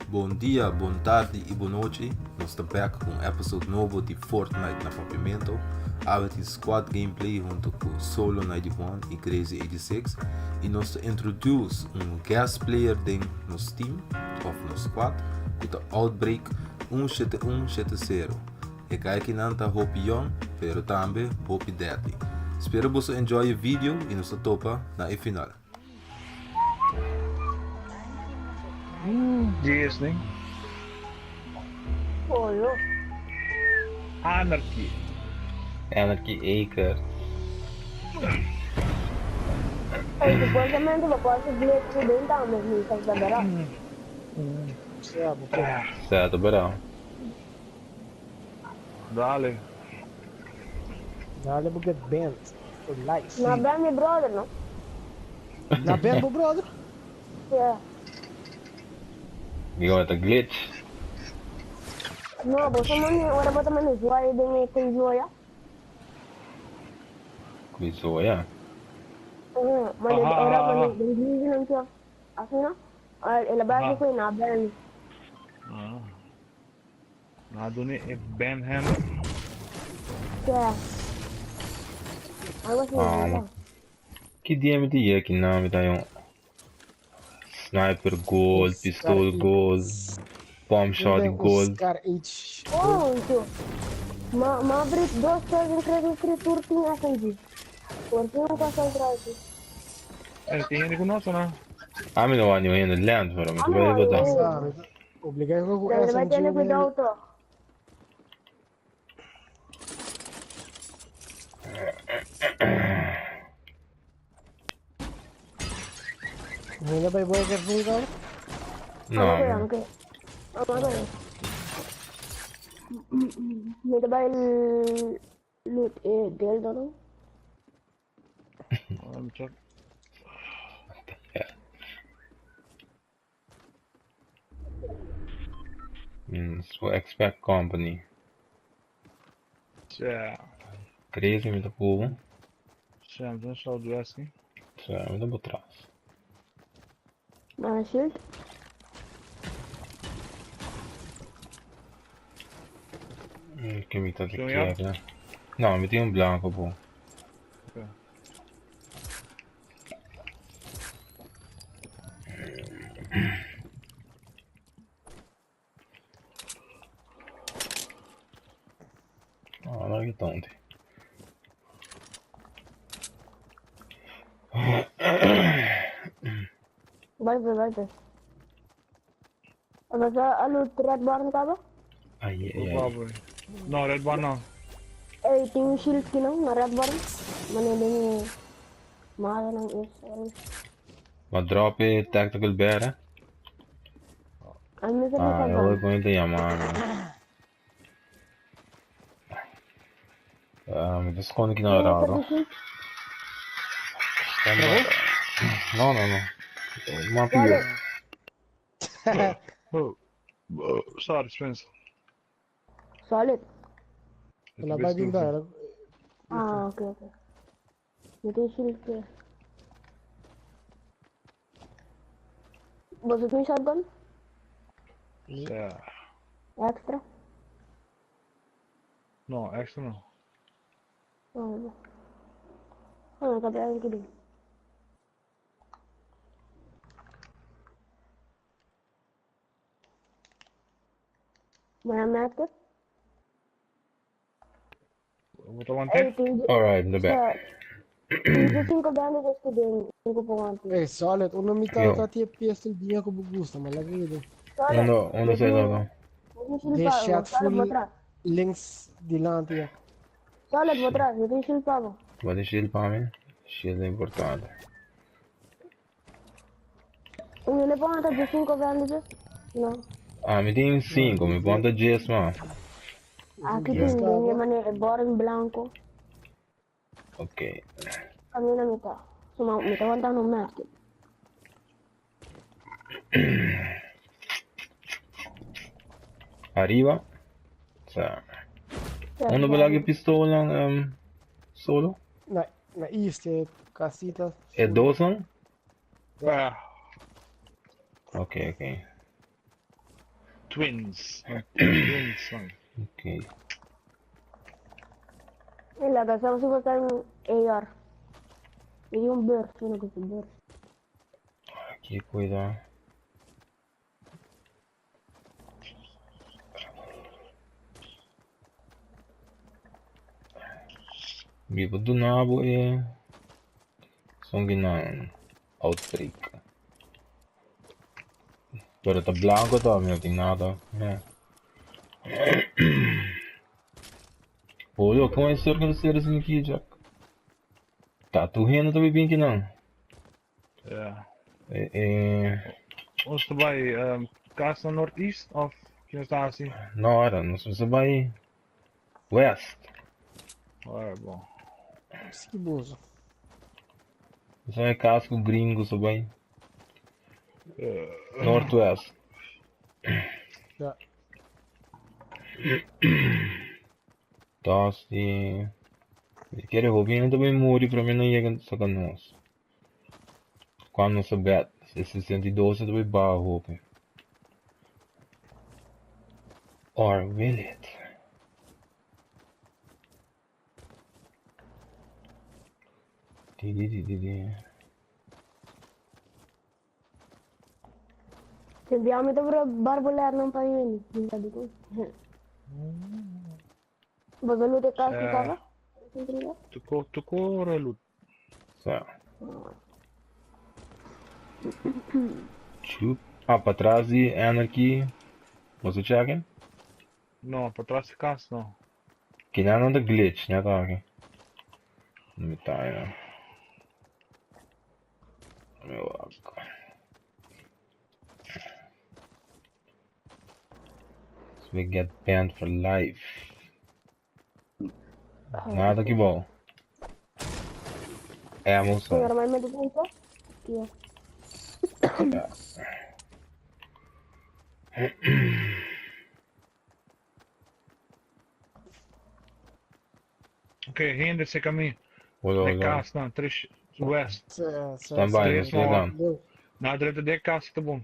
Bon dia, bon tardi y bon nochi. Nos ta back cu un episode nobo di Fortnite na Papiamento. Awe tin squad gameplay hunto cu Solo 91 y Crazy 86 y nos ta introduce un guest player den nos team of nos squad cu ta Outbreak 17170. E guy kinan ta hopi young pero tambe hopi deadly. Spero boso enjoy e video y nos ta topa na e final. Disney. Polo. Anarchy. Anarchy Acres. Ey, supuestamente bo por haci glitch cu den tambe, mi sa ta bera. Sea, bo por. Sea, ta bera. Dale. Dale bo get bent for life. Na ben mi brother no. Na ben bo brother? Yeah. Digo ta glitch. No, bo sa mane ora bo ta mane zwaai den e koizoya. Koizoya? Uhum, mane ora mane den glizzy nan kia. Asina? El a bai ku na ben. Ah. Na duni e Ben Hammer. Yeah. Algo así. Ah, no. Ki dia mi ta yega ki nan mi ta haña un sniper gold, pistol gold, pump shot gold. Scar H. Oh, so. Ma ma abri dos, tres, un, tres, un, tres, tur tin SMG. Por fin un cosa rifle. Eh, tin hende ku nos o no? Ami no wak niun hende lent pero mi Ami ta no bai wak bota. niun hende. Sa, mi ta obligá ku Pero le vai SMG tener un cuidado toch. Hende bai boy careful ka? No. Vamos a ver, Vamos a ver. Mi ta bai loot e dildo no. Let me check. So expect company. Tja. Crazy mi ta cubo. Tja, mi ta Southwest. Tja, mi ta por tras. Mana shield. Ke mi ta te Tin un ya? kier. No, mi tin un blanco po. Okay. Ah, no, ke tonto. Vai ver, vai ver. Basta a loot red barn kaba? Ai, ai, ai. Probably. No, red one no. Ey, tin un shield ki no, na red barn. Mane den e maga nan is. Ma drop e tactical bear, eh? A mi sa Ah, bisa eu ban. vou te llamar. Ah, mi ta sconde ki na raro. No, no, no. Ma più. Oh. Oh, sorry, Spence. Solid. La bai bin da. Ah, ok, ok. Mi tin shield ke. Boso tin shotgun? Yeah. Extra? No, extra no. No, no. Oh, kabla ang kidding. Mana medkit? What I want Ey, tin Alright, in the back. Tin cinco bandages ko din. Cinco po konti. Ey, solid. Uno mi Yo. ta ti pistol dia ku gusta, ma la vedo. Solid. Uno, uno sei dopo. Mi tin shield De pa. shot Solid full botra. links dilante ya. Solid botra. Mi tin shield pa bo. Guarda shield pa mi. Shield è importante. Un le pongo de cinco bandages? No. Ah, mi tin 5, mi ponta 10 ma. Aquí Yeah. tin din mane boring blanco. Ok. Camina mitad. Suma, mi ta aguantando un medkit. Arriba. Sa. Uno bela che pistola solo? Na na east e casita. E dos son? Ah, Ok, ok. Twins. Twins man. Ok. E laga sa si botar un AR. Mi di un burst, mi no gusta burst. Aqui, cuidado. Mi por duna bo e son ginan outbreak. Pero ta blanco to, mi no tin nada. Yeah. Boludo, con e circle ser sin aqui, Jack? Ta tu hende ta bibin kinan. Ja. Eh, eh, Ons ta bai um, kas na Northeast of ki nos ta hasi? no, ora, nos mester bai West. Ora, bon. Skiboso. Nos bai kas ku gringo sa bai. Northwest. Ja. Dusty. Mi kere hopi hende ta bai muri prome nan yega saka nos. Cuando nos a bet, e 62 ta bai baha hopi. Or will it? Di di di di di. Se abbiamo dovrò barbolar non pa yun. Sabi ko. Bagalute ka si kaba? Tuko, tuko relut. Sa. Chup. Ah, pa tras di Anarchy. Boso check? No, pa tras di kas no. Kinan nan ta glitch, ne ta aki. Mi ta ya. Mi wak. So we get banned for life. Nada que bom. É, moção. Normalmente punto. Tío. Ok, hende se kami. Hola, De hola. kas na, tres west. Se, se, Stand by, Tres nos no. llega. Na drenta de kas ta bon.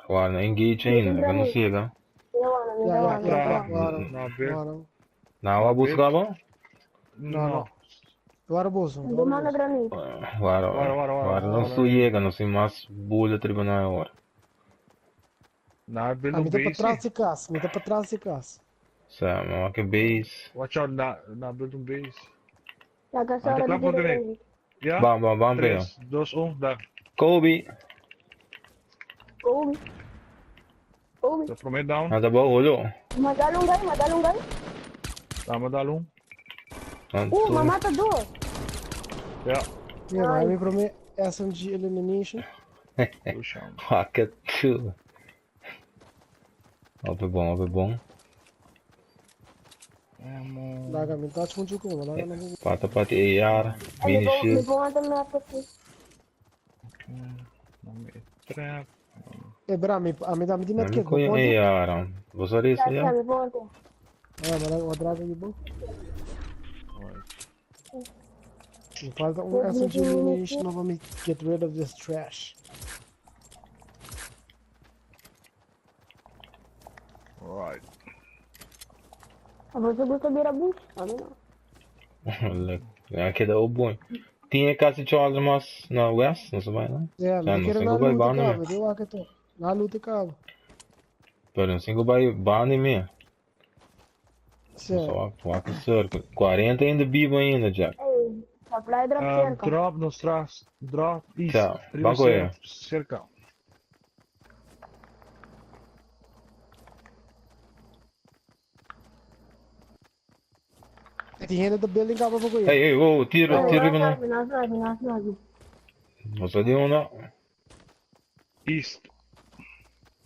Guarda, engage ainda, que não chega. Ja, ja, Tra, ja, waarom? na be. Waarom? Nou, wat buscava? No. Waar bozo? Domanda granit. Guarda, Guarda, guarda, guarda, guarda, não guarda. sou chega, não sei mais bulha tribunal agora. Na Ah, build mi ta base. para trás de casa, mi ta para trás de casa. Sa, maar que base. Watch out, na na build um base. La casa Ah, ora klaar di voor de granit. Ja? Bam, bam, bam, bam. 3, 2, 1, daar. Kobe. Kobe. Kobe. De promet down. Ah, tá bom, olhou. Madalong guy, madalong guy. Dame dalong. Mamata due. Ja. Ja, maar mi prome SMG elimination. Puxa. Rocket 2. Op bom, op bom. Laga mi touch mucho como, laga no. Pata pata AR, mini Mi shield. può andare a Trap. Eh, bra, mi a mi da mi di Não met me kit, conheço AR. Você isso já? Mi può andare. Ah, maar wat draag je boek? Mi falta un SMG elimination of me get rid of this trash. Alright. A você gusta bira bush? A me no. Ja, que dá o bom. Tinha quase Charles mas na West, não sei mais, não? Ja, Já mi não quiero sei na vai loot ban cabo, mesmo. eu acho que Na loot cabo. Pero não sei vai ban mesmo. Sim. Só quatro circle. 40 ainda vivo ainda, Jack. Ehi, supply drop cerca. Drop nos tras. Drop east. Tchau. Prima Banco aí. Cerca. Die hele de building cabo voor je. Ei, ei, oh, tiro, tiro No, não. no, no, no. Você deu uma. East.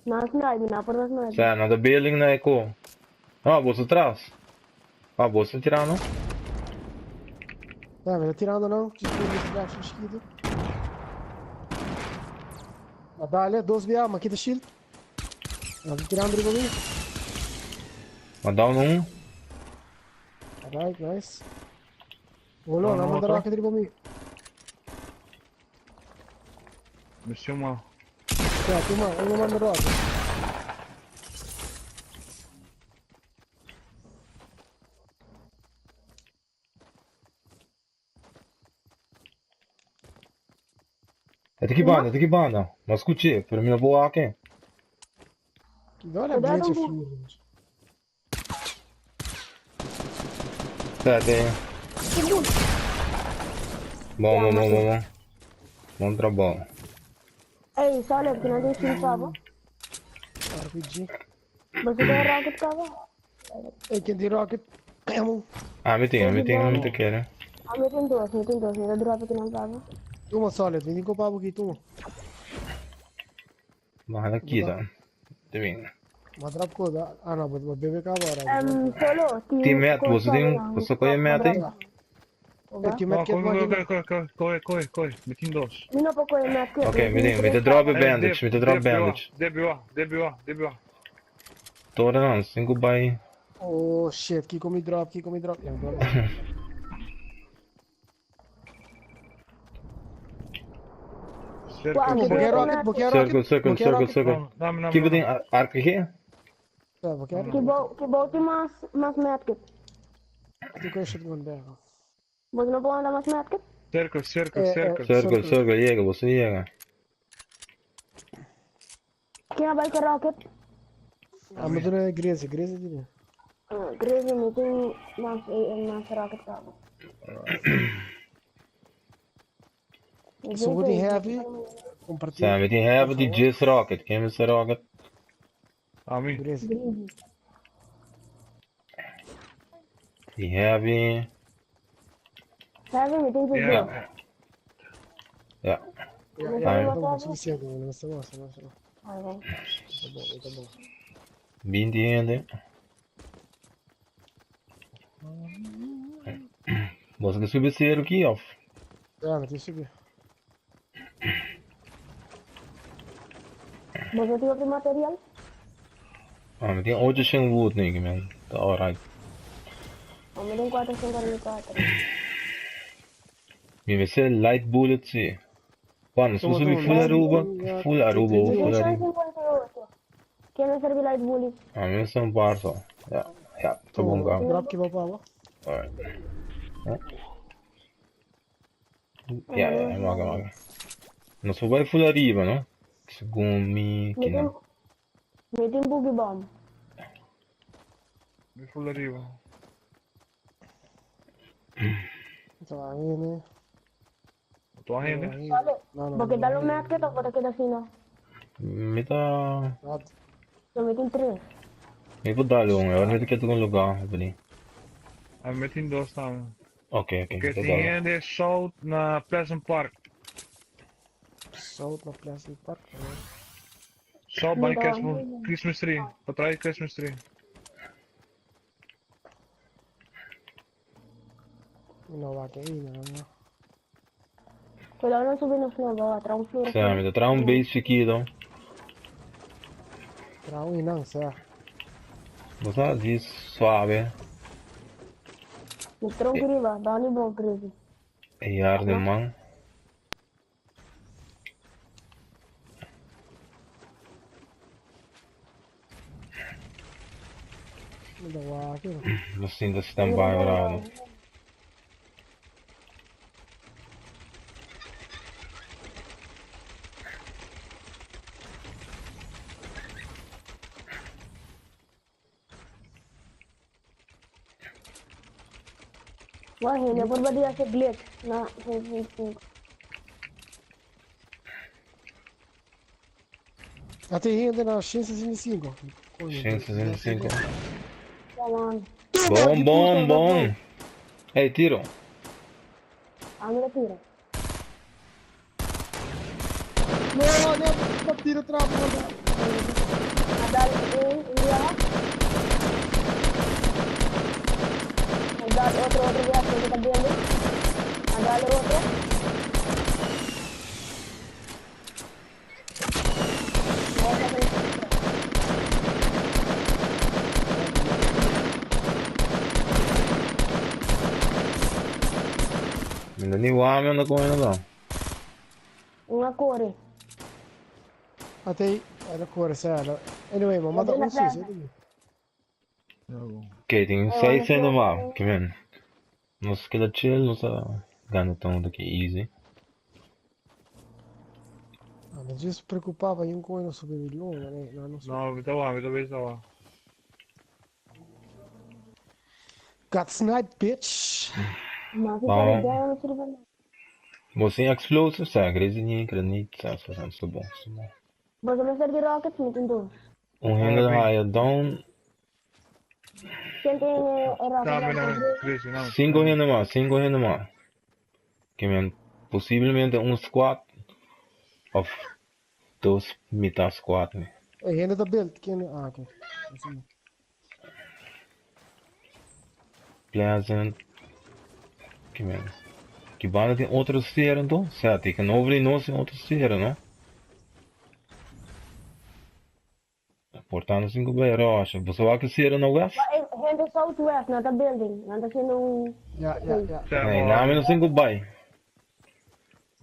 No, no, no, por no. Sa, na building na eco. Ah, você atrás. Ah, você tirando. Ja, we tirando não, que distraction schieten. Maar dale, dos BA, maar kita shield. Ja, we tirando er wel Mas down um. Alright, nice. Olô, No, não no, manda otro. rocket riba mi. Missão uma. Ja, tu man, uno manda rocket. E ta ki banda, e ta ki banda. Ma scuché, pero mi no por wak e. Dole Cuidado bleche bu. fluir. Espérate. Bom, bom, bom, bom, bom. Bom trabalho. Ey, Solid, que não tem shield pavo. RPG. Você tem rocket cava? Ey, ken tin rocket? Ammo. Ah, mi tin, mi tin, mi ta kere. Ah, mi tin dos, mi tin dos. Mi ta drop aki nan pavo. Tuma Solid, mi tin kopa bo aki, tuma. Baha na kita. Te bin. Ma drop ko da. Ah no, bo bebe kaba ora. Um, solo, Tin tin met, kos boso pavo tin, nan. boso koe met ei? Ey, tin No, medkit koe, mo koe, aki. koe, koe, koe, koe, koe. Mi tin dos. Mi no por koe medkit, Ok, mi mi tin tin, mi ta tres drop e pavo. Ey, bandage, dip, mi ta drop dip, biwa, bandage. dip, biwa, dip, biwa, dip, biwa. Tora nan, sin ku bai. Oh shit, kiko mi drop, kiko mi drop. Ya, mi drop. Circle, Wak, Bo circle. ke rocket, bo ke rocket, Circle, bo circle, ke circle, rocket. circle. No, dame, dame, Kiko tin dame. RPG? Ja, bo ke No, no. Ki bou, ki bou tin mas, mas medkit. Tin ku e shotgun bek. Boso no por anda mas medkit? Circle, circle, Eh, eh. circle. Circle, Circle. circle, yega, boso yega. Ken a bai ku rocket? Amo duna Grecia, Grecia dina. Grecia mi tin mas mas rocket kaba. So bo tin heavy, comparti. Sa, mi tin heavy di Jizz Rocket. Ken mester rocket? Ami. Grecia. Di heavy. Heavy mi tin Yeah. Jizz. Ja. Ja, Mi ja, tin ta bon, heavy. suficiente, no mester mas, no mester mas. Ta bon, ta bon. Binti hende. Boso ke subi seru ki of? Ja, mi tin subi. Boso tin otro material? Ah, mi tin ocho shen wood nigga man. Ta alright. Ah, mi tin 444. Mi mester light bullet si. Juan, nos por Tuma, subi tuma, full mi Aruba, tin full Aruba, tin full Mi tin Aruba. 58. Ken mester di light bullet? Ah, mi mester un par so. Ja, ja, ta bon Tuma, ka. drop ki bo pa bo. Alright. Ja, ja, maga, maga. Nos por bai full ariba, no? Segun mi, Mi kinan. tin, mi tin boogie bomb. Mi full ariba. Ta hende. Bo ta hende? Vale, No, no, bo ke no, dal un no. medkit of bo ta keda asina? Mi ta... Wat? So mi tin tres. Mi por dal un, awor mi ta keda un lugar, bini. Ah, mi tin dos tambe. Ok, ok, Oké, mi ta tin dal. hende south na Pleasant Park. South na Pleasant Park. South Mi by ta Christmas, Christmas tree. Patrai Christmas tree. Mi no wak ei, no, no. Cuidado no subi na flor, bo traha un flor Sa, mi ta traha un base chiquito. Traha un inan, sa. Bo sa di suave. Mi tronco riba, dani bo crazy. E yard den man. Mi ta wak ei. Nos sinta stand by ora no. Wah, hende por badi hace glitch na 6.5. Ate hende na 165. Coño, 165. Come on. Bom, bom, bom. Hey, tiro. Ami ta tira. No, no, no tiro trap, no. A dal un, un biaha. A dal otro, otro biaha, porque ta biendo. A dal otro. Mi no ni wak mi anda con no. Un a core. Ate. Ela corre, sa. Anyway, ma mata un sis. Ok, tin 6 hende mas. Ke men. Nos keda chill, nos a gana tanto aki easy. Ah, mi just preocupava yung kung ano sobrevive no, no, no. No, mi ta wak, mi ta bezig ta wak. Got sniped, bitch. Ma si Bom. pare gana no sirve nada. Bo sin explosives, sa, grenade, grenade, sa, sa, sa, sa bon, sa bon. Boso mester di rockets, mi tin dos. Un hende haya down. Ken tin e rocket Dame, dame, launcher? Crazy, dame. Cinco hende mas, cinco hende mas. Ke men posiblemente un squad of dos mitad squad. Ne. E hende ta build. Ken? Ah, ok. Así. Pleasant. Ke men. Ki banda tin otro sfera anto? Sea, tin ke no abri nos tin otro sfera, no? Portando cinco bay rocha. Boso wak e sfera na west? Ba, eh, hende southwest na ta building. Nan ta haciendo un Ja, ja, ja. Sea, Nee, mo- nami no cinco bay.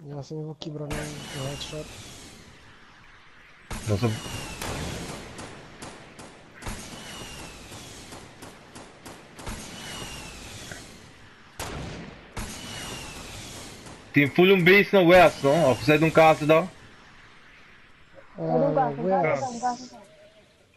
Ja, si mi por kibra nan ku headshot. Nos a Tin full un base na west, no? Of zij un casa da? Un casa, un casa, un West. casa.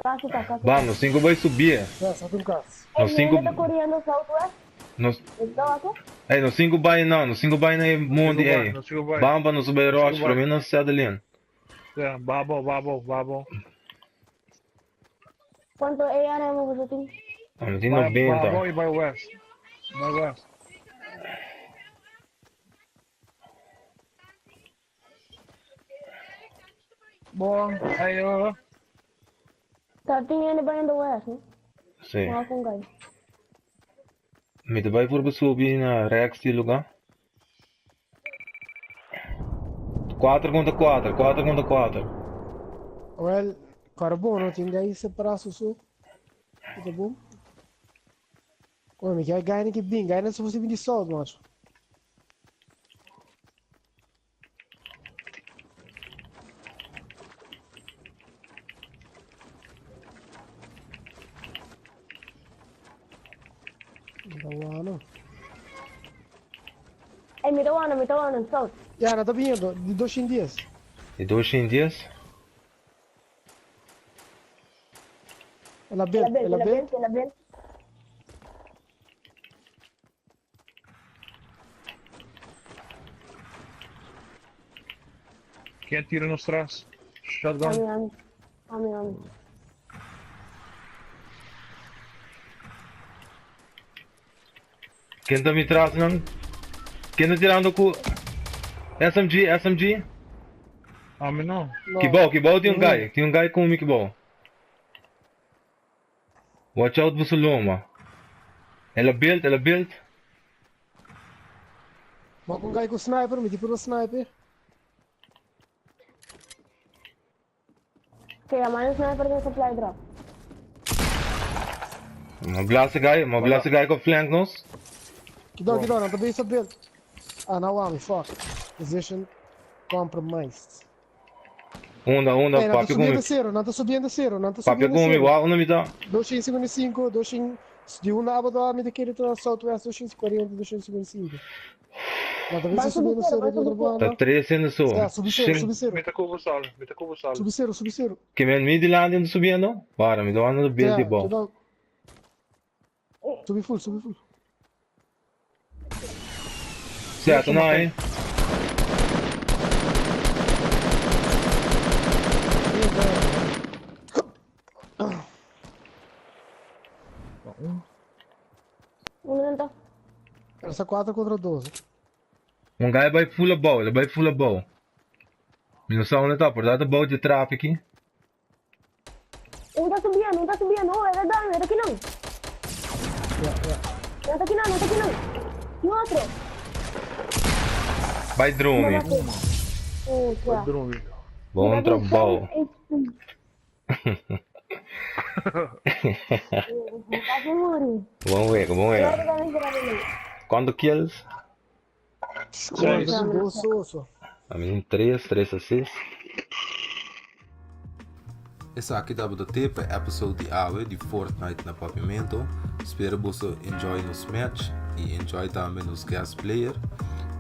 Casa, casa, casa. Ba, nos cinco bay subir. West, at un cas. Nos Hey, cinco hende ta corriendo southwest. Nos Está aqui? Ey, nos cinco bay na, nos cinco bay na e monte, Cinco bay, ey. nos cinco bay. Bam pa nos bay Nos rush, cinco pero bay. mi no settle in. Sea, babo, babo, babo. Quanto ARM você tem? Ah, mi tin Bay, 90. babo y bay west. Bay west. Bon, ayo. Tá, tin hende bayendo west, no? Sí. No, con gai. Mi ta bay purba subi na rechts di lugar. 4 contra 4, 4 contra 4. Well, carbono tin gai separá su su. Tá bom? Oye, mi kier gai ki bin, gai na su bin di south, macho. Ta bueno. Hey, mi ta wak, mi ta wak, south. Ja, nan ta biniendo, di 210. Di 210? El a build, el a El a build. build, el a build. Ken tira nos tras? Shotgun. Ami, ami. Ami, ami. Ken ta mi tras nan? Ken ta tirando ku SMG, SMG? Ami no. No. Kibou, kibou tin un guy. Tin un guy ku mi kibou. Watch out boso loma. El a build, el a build. Ma con guy ku sniper, mi tin puro sniper. Ok, a mano sniper den supply drop. Ma blast e guy, ma blast e guy ku flank nos. Kidon, kidon, nan ta base a build. Ah, now wami, fuck. Position compromised. Unda, unda, Hey, nan ta papia ku mi. subiendo cero, nan ta subiendo cero, nan ta Papia subiendo ku mi, cero. wak unda mi ta. 255, 200, di unda abo mi ta kere ta southwest 240, 255. Nan ta Vai base subir subiendo cero, cero vai di otro subir cero. Ta banda. tres hende so. Ja, subi cero, Shin. subi cero. Mi ta ku bo sal, mi ta ku bo sal. Subi cero, subi cero. Ke men mi dilanti unda subiendo? Para, mi ta wak unda build Ja, di bou. kidon. Subi full, subi full. Cierto, no, eh? Un momento. Essa 4 contra 12. Un guy bay full abou, el bay full abou. Mi no sa unda ta, por ta abou di trap aki. Un ta subiendo, un ta subiendo. Oh, era down, era aki nan. Ja, ja. No ta aki nan, no ta aki nan. Tin otro. Bay drumi. Oh, Bay ja. drumi. Bon trabou. Quase muri. Bon wega, bon wega. Cuanto kills? Seis. Dos so, so. Ami tin tres, tres assists. Esaki tabata te pa episode di awe di Fortnite na Papiamento. Spero boso enjoy nos match y enjoy tambe nos guest player.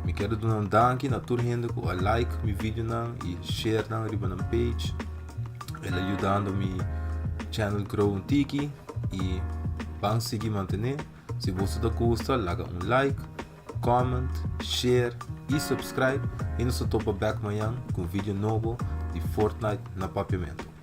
Mi kier duna un danki na tur hende cu a like mi videonan y share nan riba nan page. El a yudando mi channel grow un tiki y ban sigui mantene. Si boso ta gusta, laga un like, comment, share y subscribe y nos ta topa back mañan cu un video nobo di Fortnite na Papiamento.